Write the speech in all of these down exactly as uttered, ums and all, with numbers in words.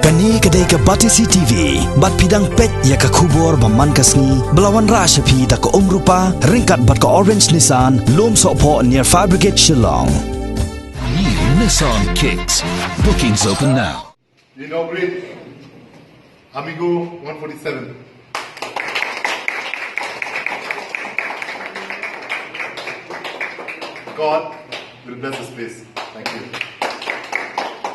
Kane ka dei ka Batesi T V, bad phi dang peit ïa ka khubor ba man ka sngi, ba la wanrah sha phi da ka Umrupa, ryngkat bad ka Orange Nissan, Lumsohphoh near Fire Brigade, Shillong. New Nissan Kicks. Bookings open now. We inaugurate Amigo one forty-seven. God will bless this place. Thank you.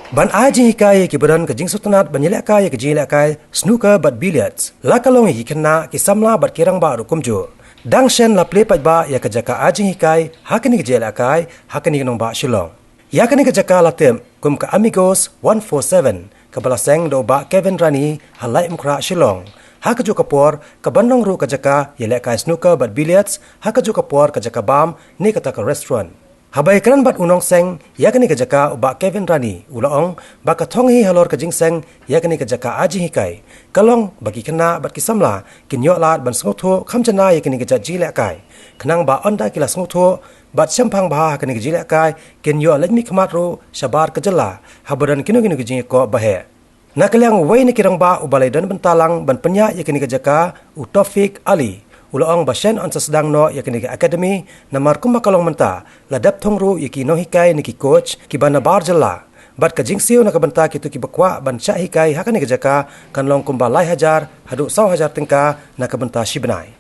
Ban ai jinghikai ïa ki ba don ka jingsngewtynnat ban ïalehkai ïa ka jingïalehkai snooker bad billiards, la ka long ïa ki khynnah, ki samla bad ki rangbah ruh kumjuh. Dang shen la plie paidbah ïa ka jaka ai jinghikai ha kane ka jingïalehkai ha kane ka nongbah Shillong. Ïa kane ka jaka la tip kum ka Amigos one four seven, kaba la seng da u Bah Kevin Rani ha Laitumkhrah, Shillong. Ha kajuh ka por ka ban long ruh ka jaka ïalehkai snooker bad billiards, ha kajuh ka por ka jaka bam ne kata ka restaurant. Haba ïakren bad u nongseng ïa kane ka jaka, u Bah Kevin Rani u la ong ba ka thong hi halor ka jingseng ïa kane ka jaka ai jinghikai ka long ba ki khynnah bad ki samla kin ïoh lad ban sngewthuh kham janai ïa kane ka jaka jingïalehkai, khnang ba ynda ki la sngewthuh bad shemphang bha ha kane ka jingïalehkai, kin ïoh leit mihkhmat ruh shabar ka jylla haba don kino kino ki jingïakob ba heh. Na ka liang uwei na ki rangbah uba la ïadon bynta lang ban pynïaid ïa kane ka jaka, u Taufik Ali, u la ong ba shen yn sa sdang noh ïa kane ka academy, namar kumba ka long mynta la dep thung ruh ïa ki nonghikai ne ki coach kiba nabar jylla. Bad ka jingsiew na ka bynta kito kiba kwah ban shah hikai ha kane ka jaka kan long kumba lai hajar haduh saw hajar tyngka na ka bynta shi bnai.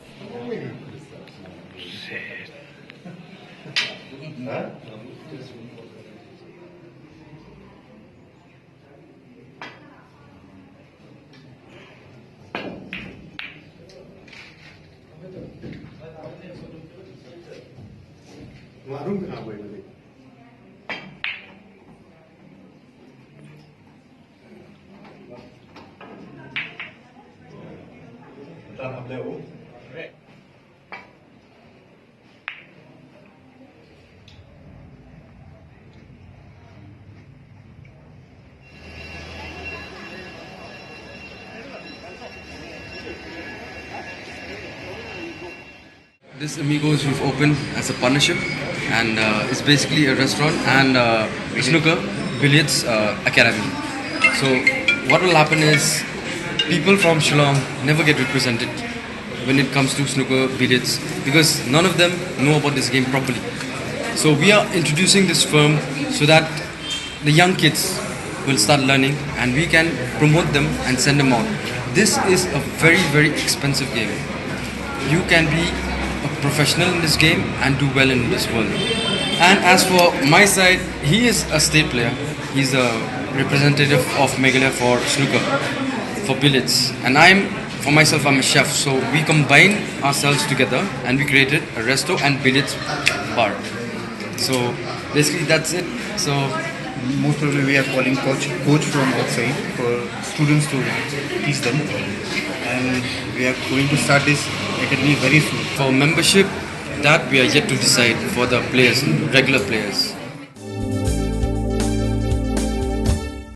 This Amigos we've opened as a partnership, and uh, it's basically a restaurant and uh, a snooker billiards uh, academy. So what will happen is people from Shillong never get represented when it comes to snooker billiards because none of them know about this game properly. So we are introducing this firm so that the young kids will start learning and we can promote them and send them out. This is a very, very expensive game. You can be a professional in this game and do well in this world. And as for my side, he is a state player. He's a representative of Meghalaya for snooker, for billiards. And I'm, for myself, I'm a chef. So we combine ourselves together and we created a resto and billiards bar. So basically, that's it. So most probably we are calling coach, coach from outside for students to teach them, and we are going to start this academy very soon. For membership, that we are yet to decide for the players, regular players.